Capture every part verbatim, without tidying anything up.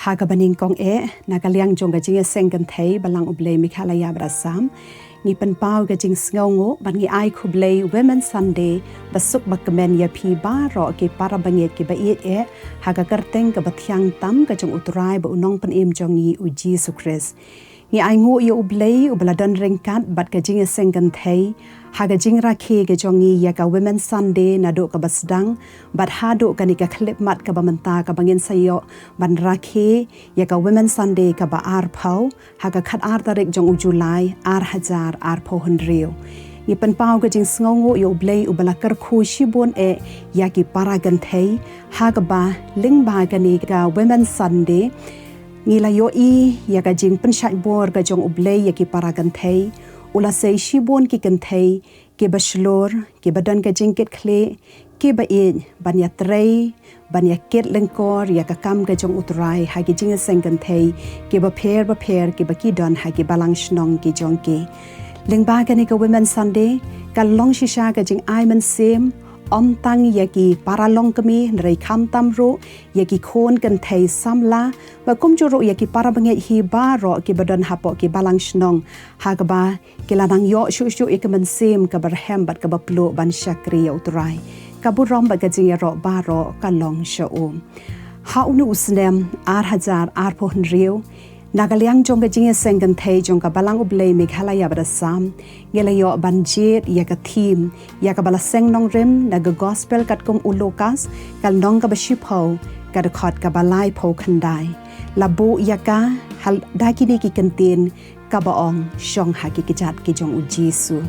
Ha kaba nyngkong eh, na ka liang jong ka jingïaseng kynthei Balang U Blei Meghalaya bad Assam, ngi pynpaw ka jingsngewnguh bad ngi ai khublei Women's Sunday ba suk ba kmen ïa phi baroh ki para bangeit kiba ïeit eh, ha ka kyrteng kaba thiang tam ka jong U Trai bad U Nongpynim jong ngi U Jisu Khrist. Ngi ainguh ïa U Blei uba la don ryngkat bad ka jingïaseng kynthei ha ka jingrakhe ka jong ngi ïa ka Women's Sunday naduh kaba sdang bad haduh kane ka khyllipmat kaba mynta kaba ngin sa ïoh ban rakhe ïa ka Women's Sunday kaba arphew ha ka khatar tarik jong u July ar hajar arphew hynriew. Ngi pynpaw ka jingsngewnguh ïa U Blei uba la kyrkhu shibun eh ïa ki para kynthei ha kaba lyngba kane ka Women's Sunday ngi la ïohi ïa ka jingpynshait bor ka jong U Blei ïa ki para kynthei. U la sei shibun ki kynthei kiba shlur, kiba don ka jingkitkhlieh, kiba ïeit ban ïatrei, ban ïakit lyngkor ïa ka kam ka jong U Trai ha ki jingïaseng kynthei kiba pher bapher kiba ki don ha ki balang shnong ki jong ki. Lyngba kane ka Women's Sunday ka long shisha ka jingai mynsiem ym tang ïa ki para longkmie hynrei khamtam ruh ïa ki khun kynthei samla bad kumjuh ruh ïa ki para bangeit hi baroh kiba don hapoh ki balang shnong ha kaba ki la nang ïoh shuh shuh ïa ka mynsiem kaba rhem bad kaba pluh ban shakri ïa U Trai. Ka burom bad ka jingïaroh baroh ka long sha u. Ha une u snem ar hajar arphew hynriew, na ka liang jong ka jingïaseng kynthei jong ka Balang U Blei Meghalaya bad Assam, ngi la ïoh ban jied ïa ka theme ïa kaba la seng nongrim na ka Gospel katkum u Lukas, ka lynnong kaba shiphew, ka dkhot kaba laiphew khyndai. La buh ïa ka ha da kine ki kyntien kaba ong, shong ha ki kjat ki jong U Jisu.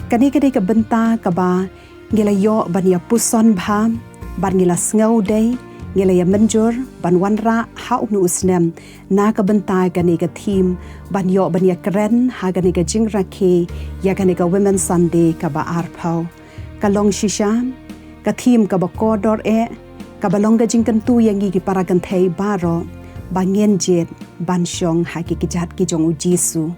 Kane ka dei ka bynta kaba ngi la ïoh ban ïa puson bha bad ngi la sngewdei, ngi la ïa mynjur ban wanrah ha une u snem na ka bynta kane ka theme ban ïoh ban ïakren ha kane ka jingrakhe ïa kane ka Women's Sunday kaba arphew. Ka long shisha ka theme kaba kordor eh, kaba long ka jingkyntu ïa ngi ki para kynthei baroh ba ngin jied ban shong ha ki kjat ki jong U Jisu.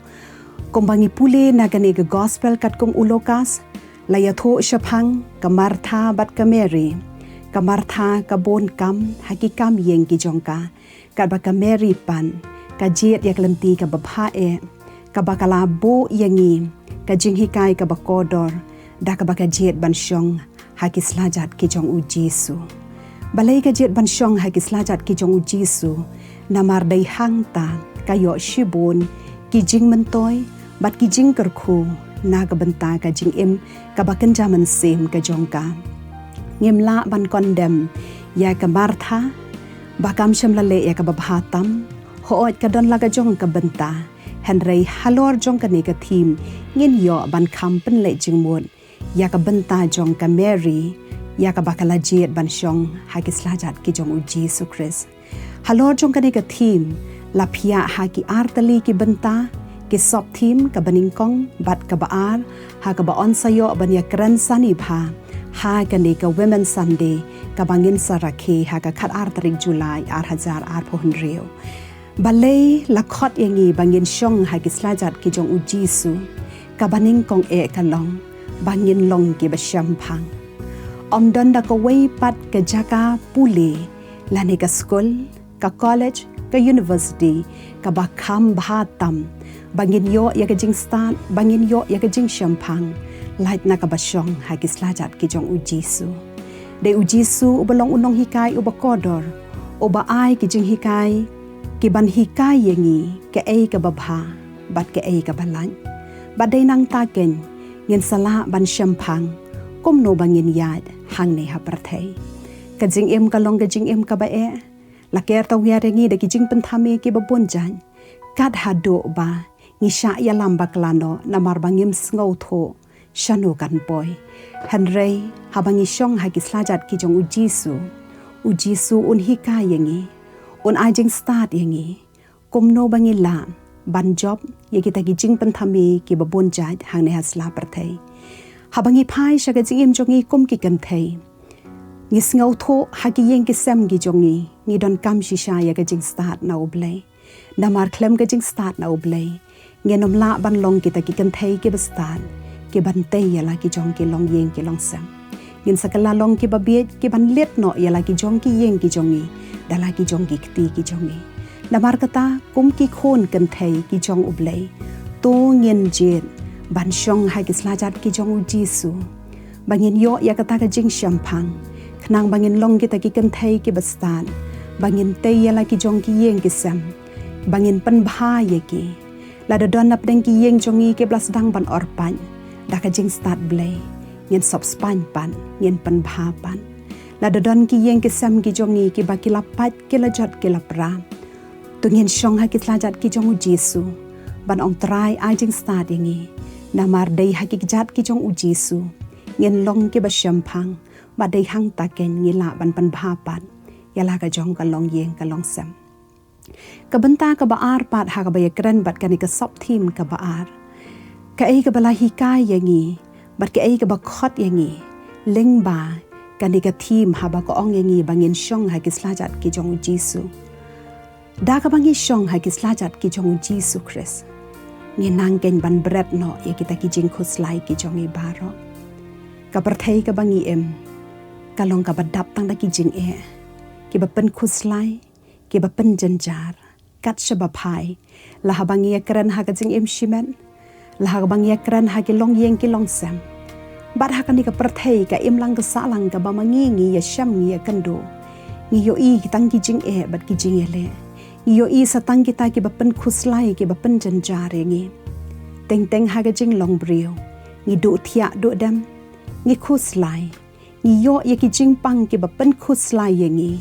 Kumba ngi pule na kane ka Gospel katkum u Lukas, la ïathuh shaphang ka Martha bad ka Mary. Ka Martha ka bun kam ha ki kam ïing ki jong ka, katba ka Mary pat ka jied ïa ka lynti kaba bha eh, kaba ka la buh ïa ngi ka jinghikai kaba kordor da kaba ka jied ban shong ha ki slajat ki jong U Jisu. Balei ka jied ban shong ha ki slajat ki jong U Jisu? Namar dei hangta ka ïoh shibun ki jingmyntoi bad ki jingkyrkhu na ka bynta ka jingim kaba kynja mynsiem ka jong ka. Ngim lah ban condemn ïa ka Martha ba kam shym la leh ïa kaba bha tam. Hooid, ka don la ka jong ka bynta, hynrei halor jong kane ka theme ngin ïoh ban kham pynleit jingmut ïa ka bynta jong ka Mary ïa kaba ka la jied ban shong ha ki slajat ki jong U Jisu Khrist. Halor jong kane ka theme la phiah ha ki artylli ki bynta, ki sub theme, kaba nyngkong bad kaba ar, ha kaba yn sa ïoh ban ïakren sani bha ha kane ka Women's Sunday kaba ngin sa rakhe ha ka khatar tarik July ar hajar arphew hynriew. Balei la khot ïa ngi ba ngin shong ha ki slajat ki jong U Jisu? Kaba nyngkong eh ka long ba ngin long kiba shemphang. Ym don da kawei pat ka jaka pule, lane ka skul, ka college, ka university kaba kham bha tam ba ngin ïoh ïa ka jingstad, ba ngin ïoh ïa ka jingshemphang, lait na kaba shong ha ki slajat ki jong U Jisu. Dei U Jisu uba long u nonghikai uba kordor, uba ai ki jinghikai ki ban hikai ïa ngi kaei kaba bha bad kaei kaba lait. Bad dei nangta keiñ ngin sa lah ban shemphang kumno ba ngin ïaid hangne ha pyrthei. Ka jingim ka long ka jingim kaba eh, la ker tang ïa ngi da ki jingpynthame kiba bun jait. Kat haduh ba ngi shah ïalam bakla noh namar ba ngim sngewthuh shano kan poi. Hynrei haba ngi shong ha ki slajat ki jong U Jisu, U Jisu un hikai ïa ngi, un ai jingstad ïa ngi kumno ba ngi lah ban jop ïa kita ki jingpynthame kiba bun jait hangne ha sla pyrthei. Haba ngi phai sha ka jingim jong ngi kum ki kynthei, ngi sngewthuh ha ki ïing ki sem ki jong ngi, ngi donkam shisha ïa ka jingstad na U Blei. Namar khlem ka jingstad na U Blei, ngin ym lah ban long kita ki kynthei kiba stad, kiban tei ïa la ki jong ki longïing ki longsem. Ngin sa kylla long kiba bieit, kiban leit noh ïa la ki jong ki ïing ki jong ngi da la ki jong ki kti ki jong ngi. Namar kata, kum ki khun kynthei ki jong U Blei, to ngin jied ban shong ha ki slajat ki jong U Jisu, ba ngin ïoh ïa kata ka jingshemphang, khnang ba ngin long kita ki kynthei kiba stad, ba ngin tei ïa la ki jong ki ïing ki sem, ba ngin pynbha ïa ki. Lada don napdeng ki ïing jong ngi kiba la sdang ban orpait, da ka jingstad Blei, ngin sop spaiñ pat, ngin pynbha pat. Lada don ki ïing ki sem ki jong ngi kiba ki la pait, ki la jot, ki la pra, to ngin shong ha ki slajat ki jong U Jisu, ban ong, Trai, ai jingstad ïa ngi. Namar dei ha ki kjat ki jong U Jisu ngin long kiba shemphang, ba dei hangta keiñ ngi lah ban pynbha pat ïa la ka jong ka longïing ka longsem. Ka bynta kaba ar pat ha kaba ïakren bad kane ka sub theme kaba ar. Kaei kaba la hikai ïa ngi, bad kaei kaba khot ïa ngi lyngba kane ka theme haba ka ong ïa ngi ba ngin shong ha ki slajat ki jong U Jisu. Da kaba ngi shong ha ki slajat ki jong U Jisu Khrist, ngi nang keiñ ban bret noh ïa kita ki jingkhuslai ki jong ngi baroh. Ka pyrthei kaba ngi im, ka long kaba dap tang da ki jingeh kiba pynkhuslai, kiba pynjynjar, kat shaba phai, la haba ngi ïakren ha ka jingim shimet, la haba ngi ïakren ha ki longïing ki longsem. Bad ha kane ka pyrthei ka imlang ka sahlang kaba ma ngi ngi ïashem ngi ïakynduh, ngi ïohi tang ki jingeh bad ki jingïaleh. Ngi ïohi sa tang kita kiba pynkhuslai, kiba pynjynjar ïa ngi. Teng teng ha ka jinglong briew, ngi duh thiah duh dem, ngi khuslai, ngi ïoh ïa ki jingpang kiba pynkhuslai ïa ngi.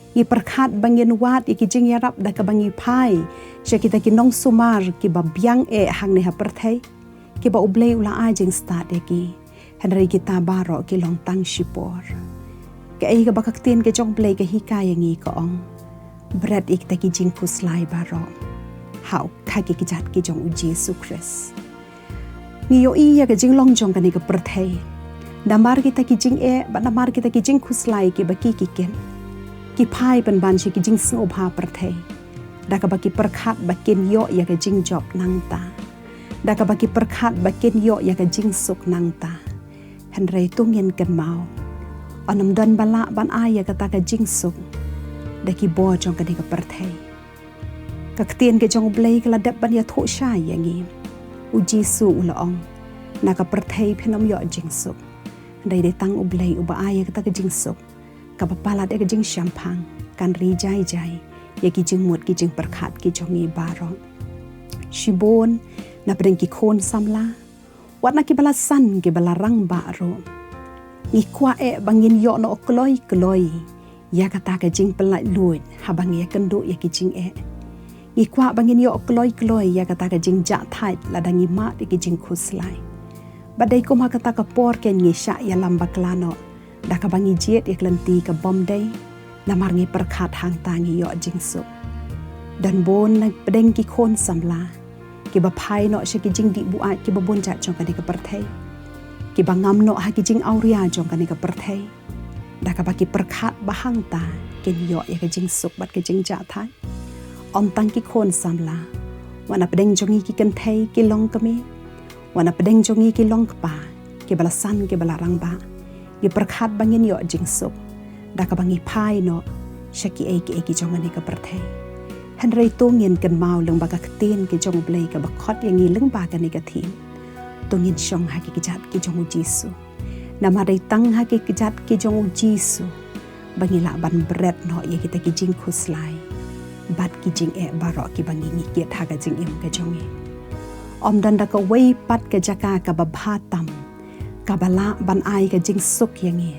Ngi pyrkhat ba ngin wad ïa ki jingïarap da kaba ngi phai sha kita ki nongsumar kiba biang eh hangne ha pyrthei, kiba U Blei u la ai jingstad ïa ki. Hynrei kita baroh ki long tang shipor. Kaei kaba ka ktien ka jong U Blei ka hikai ïa ngi ka ong, bret ïa kita ki jingkhuslai baroh ha u, ha ki kjat ki jong U Jisu Khrist. Ngi ïohi ïa ka jinglong jong kane ka pyrthei, namar kita ki jingeh bad namar kita ki jingkhuslai kiba ki ki kit, ki phai pynban sha ki jingsngewbha pyrthei, da kaba ki pyrkhat ba kin ïoh ïa ka jingjop nangta, da kaba ki pyrkhat ba kin ïoh ïa ka jingsuk nangta. Hynrei to ngin kynmaw, yn ym don ba lah ban ai ïa kata ka jingsuk da ki bor jong kane ka pyrthei. Ka ktien ka jong U Blei ka la dep ban ïathuh shai ïa ngi. U Jisu u la ong, na ka pyrthei phin ym ïoh jingsuk. Hynrei dei tang U Blei uba ai ïa kata ka jingsuk, kaba palat ïa ka jingshemphang, kan ri jai jai ïa ki jingmut ki jingpyrkhat ki jong ngi baroh. Shibun napdeng ki khun samla, wat na kiba la san kiba la rangbah ruh, ngi kwah eh ba ngin ïoh noh kloi kloi ïa kata ka jingpynlait luid haba ngi ïakynduh ïa ki jingeh. Ngi kwah ba ngin ïoh kloi kloi ïa kata ka jingjahthait lada ngi mad ïa ki jingkhuslai. Bad dei kum ha kata ka por keiñ ngi shah ïalam bakla noh da kaba ngi jied ïa ka lynti ka bym dei, namar ngi pyrkhat hangta ngi ïoh jingsuk. Don bun napdeng ki khun samla kiba phai noh sha ki jingdih buaid kiba bun jait jong kane ka pyrthei, kiba ngam noh ha ki jingawria jong kane ka pyrthei, da kaba ki pyrkhat ba hangta kin ïoh ïa ka jingsuk bad ka jingjahthait. Ym tang ki khun samla, wat napdeng jong ngi ki kynthei ki longkmie, wat napdeng jong ngi ki longkpa, kiba la san kiba la rangbah, ngi pyrkhat ba ngin ïoh jingsuk da kaba ngi phai noh sha kiei kiei ki jong kane ka pyrthei. Hynrei to ngin kynmaw lyngba ka ktien ka jong U Blei kaba khot ïa ngi lyngba kane ka theme, to ngin shong ha ki kjat ki jong U Jisu. Namar dei tang ha ki kjat ki jong U Jisu ba ngi lah ban bret noh ïa kita ki jingkhuslai bad ki jingeh baroh kiba ngi ngi kit ha ka jingim ka jong ngi. Ym don da kawei pat ka jaka kaba bha tam kaba lah ban ai ka jingsuk ïa ngi,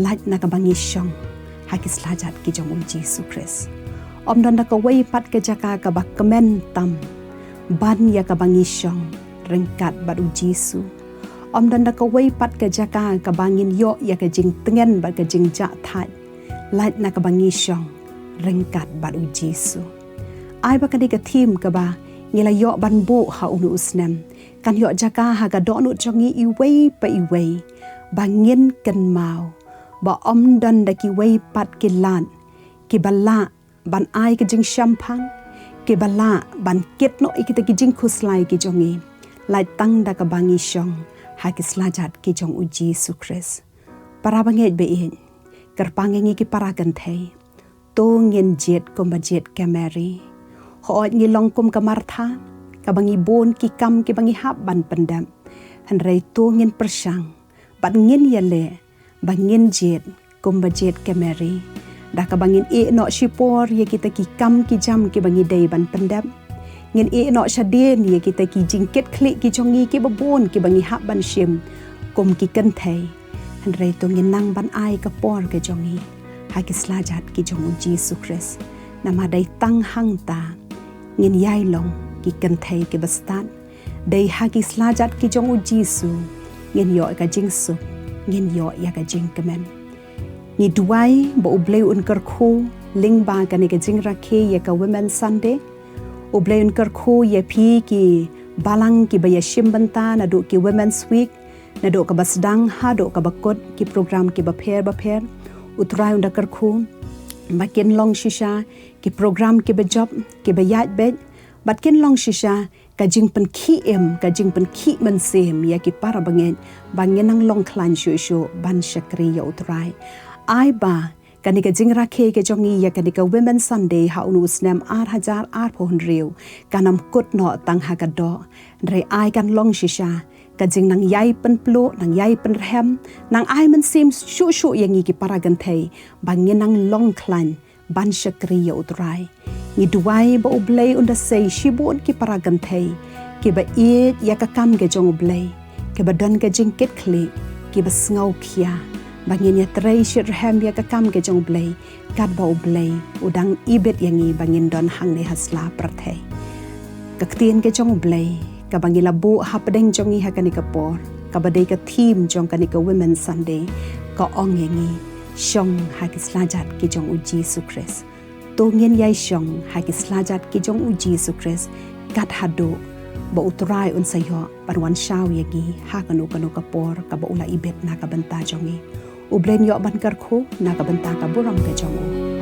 lait na kaba ngi shong ha ki slajat ki jong U Jisu Khrist. Ym don da kawei pat ka jaka kaba kmen tam ban ïa kaba ngi shong ryngkat bad U Jisu. Ym don da kawei pat ka jaka kaba ngin ïoh ïa ka jingtngen bad ka jingjahthait, lait na kaba ngi shong ryngkat bad U Jisu. Ai ba kane ka theme kaba ngi la ïoh ban buh ha une u snem kan ïoh jaka ha ka dohnud jong ngi iwei pa iwei, ba ngin kynmaw ba ym don da kiwei pat ki lad kiba lah ban ai ka jingshemphang, kiba lah ban kit noh ïa kita ki jingkhuslai ki jong ngi, lait tang da kaba ngi shong ha ki slajat ki jong U Jisu Khrist. Para bangeit ba ïeit, kyrpang ïa ngi ki para kynthei, to ngin jied kumba jied ka Mary, Hooid ngi long kum ka Martha, kaba ngi bun ki kam kiba ngi hap ban pyndep. Hynrei to ngin pyrshang, bad ngin ïaleh, ba ngin jied, kumba jied ka Mary. Da kaba ngin ïeh noh shipor ïa kita ki kam ki jam kiba ngi dei ban pyndep. Ngin ïeh noh shadien ïa kita ki jingkit khlieh ki jong ngi kiba bun kiba ngi hap ban shim, kum ki kynthei. Hynrei to ngin nang ban ai ka por ka jong ngi ha ki slajat ki jong u Jisu Khrist. Namar dei tang hangta ngin ïai long ki kynthei kiba stad. Dei ha ki slajat ki jong u Jisu ngin ïoh ka jingsuk, ngin ïoh ïa ka jingkmen. Ngi duwai ba U Blei un kyrkhu lyngba kane ka jingrakhe ïa ka Women's Sunday. U Blei un kyrkhu ïa phi ki balang kiba ïashim bynta naduh ki Women's Week, naduh kaba sdang haduh kaba kut, ki program kiba pher bapher. U Trai un da kyrkhu ba kin long shisha ki program kiba jop, kiba ïaid beit, bad kin long shisha ka jingpynkhih im, ka jingpynkhih mynsiem ïa ki para bangeit, ba ngin nang long khlaiñ shuh shuh ban shakri ïa U Trai. Ai ba kane ka jingrakhe ka jong ngi ïa kane ka Women's Sunday ha une u snem ar hajar arphew hynriew kan ym kut noh tang ha ka doh. Hynrei ai kan long shisha ka jingnang ïai pynpluh, nang ïai pynrhem, nang ai mynsiem shuh shuh ïa ngi ki para kynthei ba ngin nang long khlaiñ ban shakri ïa U Trai. Ngi duwai ba U Blei un da sei shibun ki para kynthei kiba ïeit ïa ka kam ka jong U Blei, kiba don ka jingkit khlieh, kiba sngew khia ba ngin ïatrei shitrhem ïa ka kam ka jong U Blei, katba U Blei u dang ibit ïa ngi ba ngin don hangne ha sla pyrthei. Ka ktien ka jong U Blei kaba ngi la buh hapdeng jong ngi ha kane ka por, kaba dei ka theme jong kane ka Women's Sunday, ka ong ïa ngi, shong ha ki slajat ki jong u Jisu Khrist. To ngin ïai shong ha ki slajat ki jong u Jisu Khrist, kat haduh ba U Trai un sa ïoh ban wan shaw ïa ngi ha kano kano ka por kaba u la ibit na ka bynta jong ngi. U Blei un ïoh ban kyrkhu na ka bynta ka burom ka jong u.